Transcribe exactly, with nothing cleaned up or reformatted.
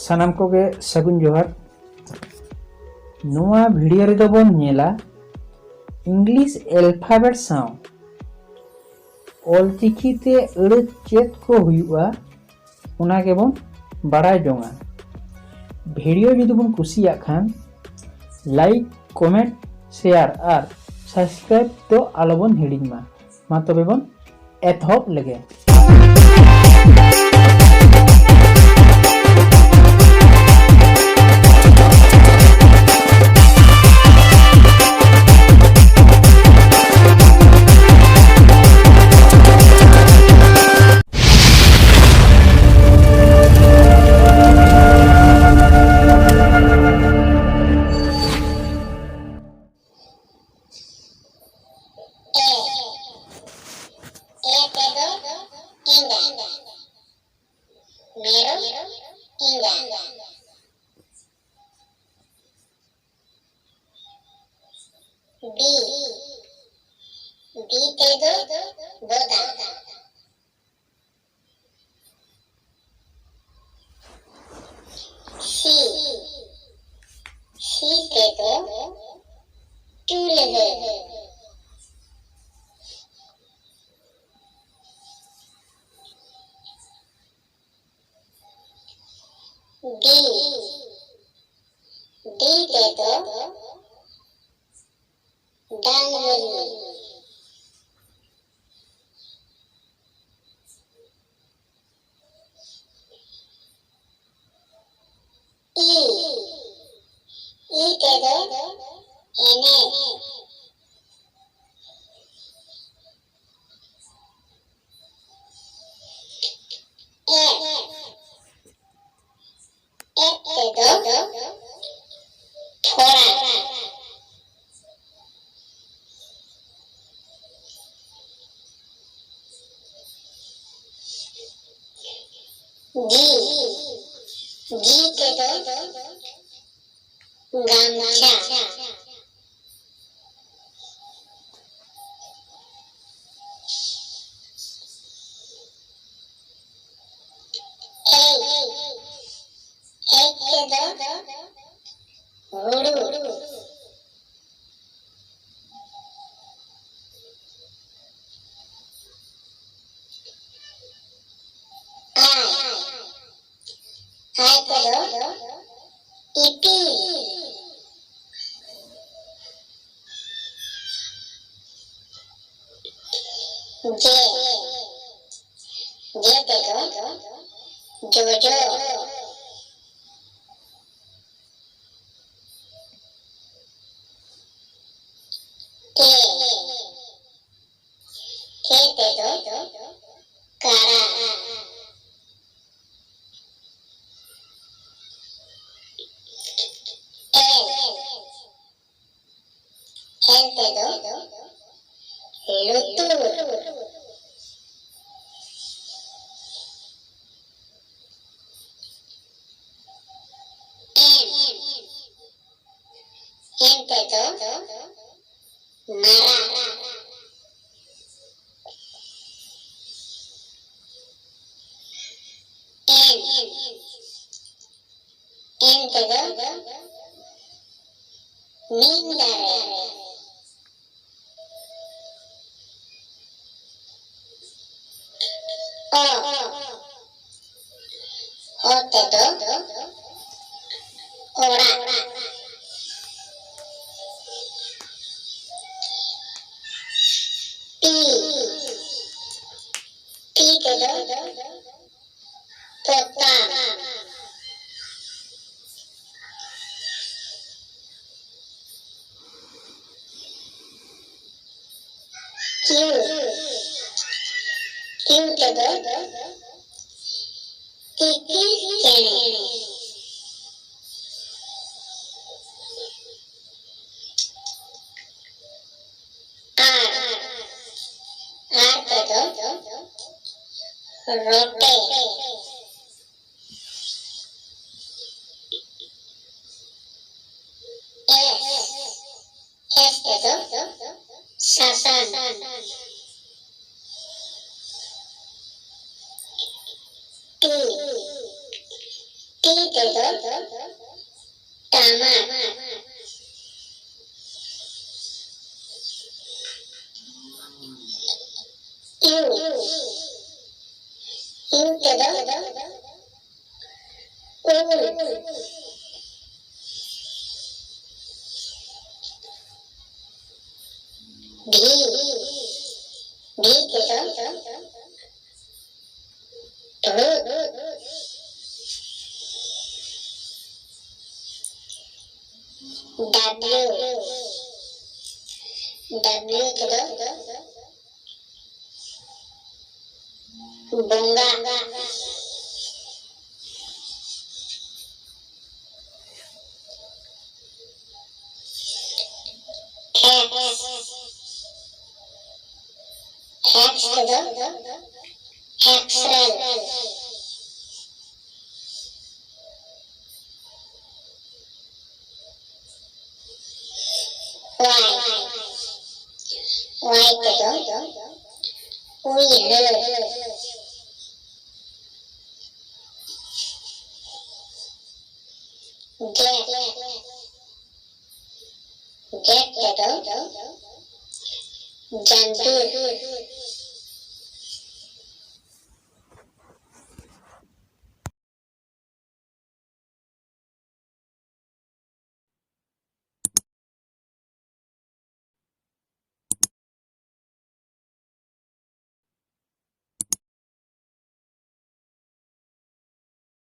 ᱥᱟᱱᱟᱢ ᱠᱚᱜᱮ ᱥᱟᱹᱜᱩᱱ ᱡᱚᱦᱟᱨ᱾ ᱱᱚᱣᱟ ᱵᱷᱤᱰᱤᱭᱳ ᱨᱮᱫᱚ ᱵᱚᱱ ᱧᱮᱞᱟ ᱤᱝᱞᱤᱥ ᱮᱞᱯᱷᱟᱵᱮᱴ ᱥᱟᱶ ᱚᱞᱪᱤᱠᱤ ᱛᱮ ᱟᱹᱲᱟᱹ ᱪᱮᱫ ᱠᱚ ᱦᱩᱭᱩᱜᱼᱟ, ᱚᱱᱟ ᱜᱮᱵᱚᱱ ᱵᱟᱲᱟᱭ ᱡᱚᱝᱟ᱾ ᱵᱷᱤᱰᱤᱭᱳ ᱡᱩᱫᱤ ᱵᱚᱱ ᱠᱩᱥᱤᱭᱟᱜ ᱠᱷᱟᱱ, ᱞᱟᱭᱤᱠ, ᱠᱚᱢᱮᱱᱴ, ᱥᱮᱭᱟᱨ ᱟᱨ ᱥᱟᱵᱥᱠᱨᱟᱭᱤᱵ ᱫᱚ ᱟᱞᱚᱵᱚᱱ ᱦᱤᱲᱤᱧ ᱢᱟ᱾ ᱢᱟ ᱛᱚᱵᱮ ᱵᱚᱱ ᱮᱛᱚᱦᱚᱵ ᱞᱮᱜᱮ᱾ ᱮ, ᱮ ᱛᱮᱫᱚ ᱮᱸᱜᱟ᱾ ᱢᱮᱨᱚᱢ ᱮᱸᱜᱟ᱾ ᱵᱤ, ᱵᱤ ᱛᱮᱫᱚ ᱵᱚᱫᱟ᱾ ᱥᱤ, ᱥᱤ ᱛᱮᱫᱚ ᱪᱩᱞᱦᱟᱹ᱾ ᱰᱤ, ᱰᱤ ᱛᱮᱫᱚ ᱰᱟᱝᱜᱽᱨᱤ᱾ ᱤ, ᱤ ᱛᱮᱫᱚ ᱮᱱᱮᱡ᱾ ᱮ, ᱮ ᱛᱮᱫᱚ ᱛᱷᱚᱲᱟ᱾ ᱡᱤ, ᱡᱤ ᱛᱮᱫᱚ ᱜᱟᱢᱪᱷᱟ᱾ ᱮᱭ, ᱫᱚ ᱦᱩᱲᱩ᱾ ᱟᱭ, ᱟᱭ ᱛᱮᱫᱚ ᱤᱯᱤᱞ᱾ ᱡᱮ, ᱡᱮ ᱛᱮᱫᱚ ᱡᱚᱡᱚ᱾ ᱠᱮ, ᱠᱮ ᱛᱮᱫᱚ ᱠᱟᱲᱟ᱾ ᱮᱞ, ᱮᱞ ᱛᱮᱫᱚ ᱞᱩᱛᱩᱨ᱾ ᱮᱢ, ᱮᱢ ᱛᱮᱫᱚ ᱢᱟᱨᱟᱜ᱾ ᱮᱱ, ᱮᱱ ᱛᱮᱫᱚ ᱱᱤᱢ ᱫᱟᱨᱮ᱾ ᱚ, ᱚ ᱛᱮᱫᱚ ᱚᱲᱟᱜ᱾ ᱯᱤ, ᱯᱤ ᱛᱮᱫᱚ ᱯᱚᱛᱟᱢ᱾ ᱠᱤᱭᱩ, ᱠᱤᱭᱩ ᱛᱮᱫᱚ ᱠᱤᱠᱤᱨ ᱪᱮᱬᱮ᱾ ᱟᱨ, ᱟᱨ ᱛᱮᱫᱚ ᱨᱚᱴᱮ᱾ ᱮᱥ, ᱮᱥ ᱛᱮᱫᱚ ᱥᱟᱥᱟᱝ᱾ ᱴᱤ, ᱛᱮᱫᱚ ᱴᱟᱢᱟᱠ᱾ ᱭᱩ, ᱭᱩ ᱛᱮᱫᱚ ᱩᱞ᱾ ᱵᱷᱤ, ᱵᱷᱤ ᱛᱮᱫᱚ ᱵᱷᱩᱛ᱾ ᱰᱟᱵᱞᱤᱭᱩ, ᱰᱟᱵᱞᱤᱭᱩ ᱛᱮᱫᱚ ᱵᱚᱸᱜᱟ᱾ ᱮᱠᱥ, ᱮᱠᱥ ᱛᱮᱫᱚ ᱮᱠᱥᱨᱮᱞ᱾ ᱣᱟᱭ, ᱣᱟᱭ ᱛᱮᱫᱚ ᱩᱭᱦᱟᱹᱨ᱾ ᱡᱮᱰ, ᱡᱮᱰ ᱛᱮᱫᱚ ᱡᱟᱹᱱᱛᱤ᱾